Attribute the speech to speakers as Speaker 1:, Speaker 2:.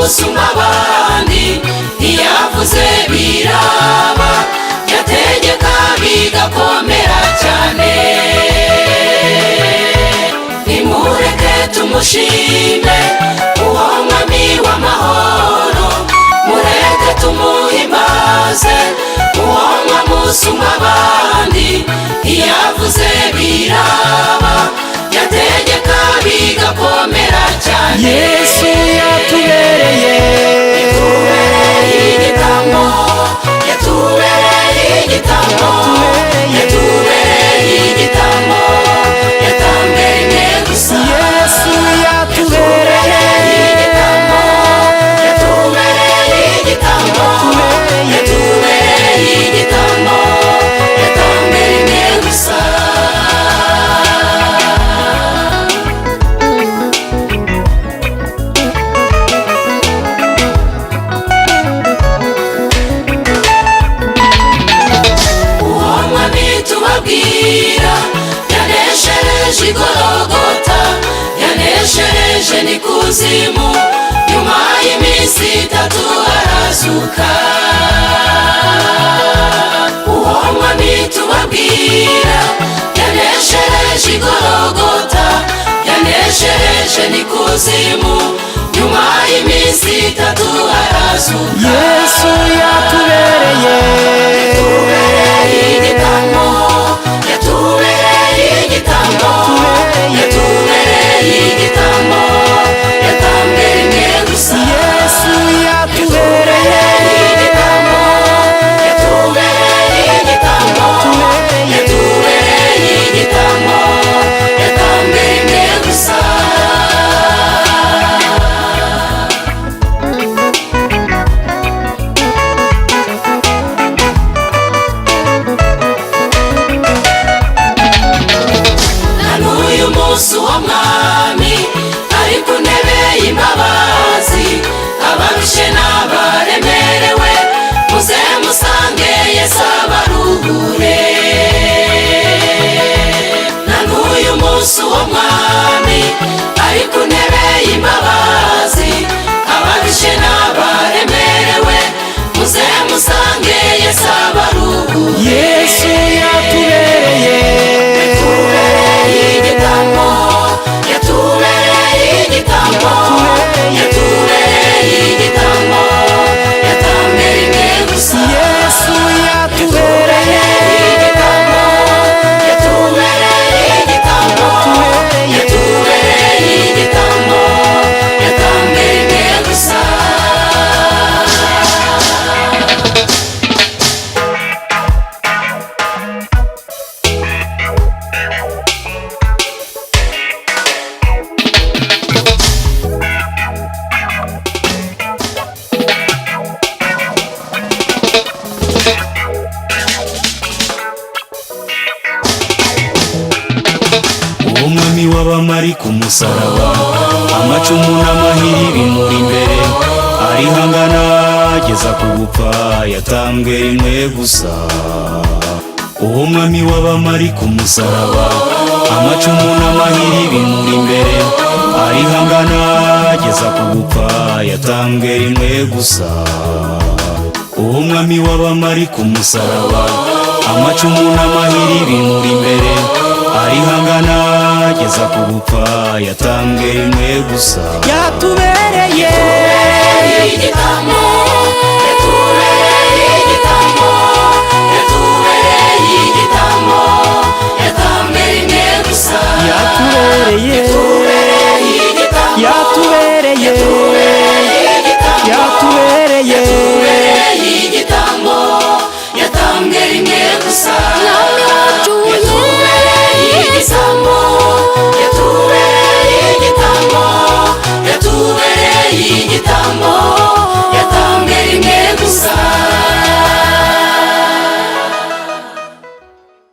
Speaker 1: Usumba abandi, ntiyavuze biraba, yategeka bigakomera cyane. Nimureke tumushime uwo Mwami w'amahoro, mureke tumuhimbaze uwo Mwami usumba abandi, ntiyavuze biraba, yategeka bigakomera cyane.
Speaker 2: Yesu yatubereye,
Speaker 1: Yatubereye igitambo, yatubereye igitambo, yatubereye igitambo, yatambwe rimwe gusa.
Speaker 2: Yesu yatubereye,
Speaker 1: Igitambo, yatubereye igitambo, yatubereye igitambo, yatambwe rimwe gusa. Uwo Mwami tubabwira yaneshereje igorogota, yaneshereje n'ikuzimu, nyuma y'iminsi 3 arazuka. Uwo Mwami tubabwira yaneshereje igorogota, yaneshereje n'ikuzimu, nyuma y'iminsi 3 arazuka.
Speaker 2: Yesu yatubereye,
Speaker 1: Yatubereye igitambo, yatubereye igitambo, yatubereye igitambo, yatambwe rimwe gusa.
Speaker 2: Yesu yatubereye,
Speaker 1: Igitambo, yatubereye igitambo, yatubereye igitambo, yatambwe rimwe gusa. Na n'uyu munsi uwo Mwami ari ku ntebe y'imbabazi, abarushe n'abaremerewe muze musange Yesu abaruhure. Na n'uyu munsi uwo Mwami ari ku ntebe y'imbabazi, abarushe n'abaremerewe muze musange Yesu abaruhure.
Speaker 2: Yesu yatubereye,
Speaker 1: Yatubereye igitambo, yatubereye igitambo, yatubereye igitambo, yatambwe rimwe gusa.
Speaker 2: Yesu yatubereye,
Speaker 1: Igitambo, yatubereye igitambo, yatubereye igitambo, yatambwe rimwe gusa.
Speaker 3: Uwo Mwami w'abamari ku musaraba, amacumu n'amahiri bimuri imbere, arihangana ageza ku gupfa, yatambwe rimwe gusa. Uwo Mwami w'abamari ku musaraba, amacumu n'amahiri bimuri imbere, arihangana ageza ku gupfa, yatambwe rimwe gusa. Uwo Mwami w'abamari ku musaraba, amacumu n'amahiri bimuri imbere, arihangana ageza ku gupfa, yatambwe rimwe gusa.
Speaker 2: Yatubereye.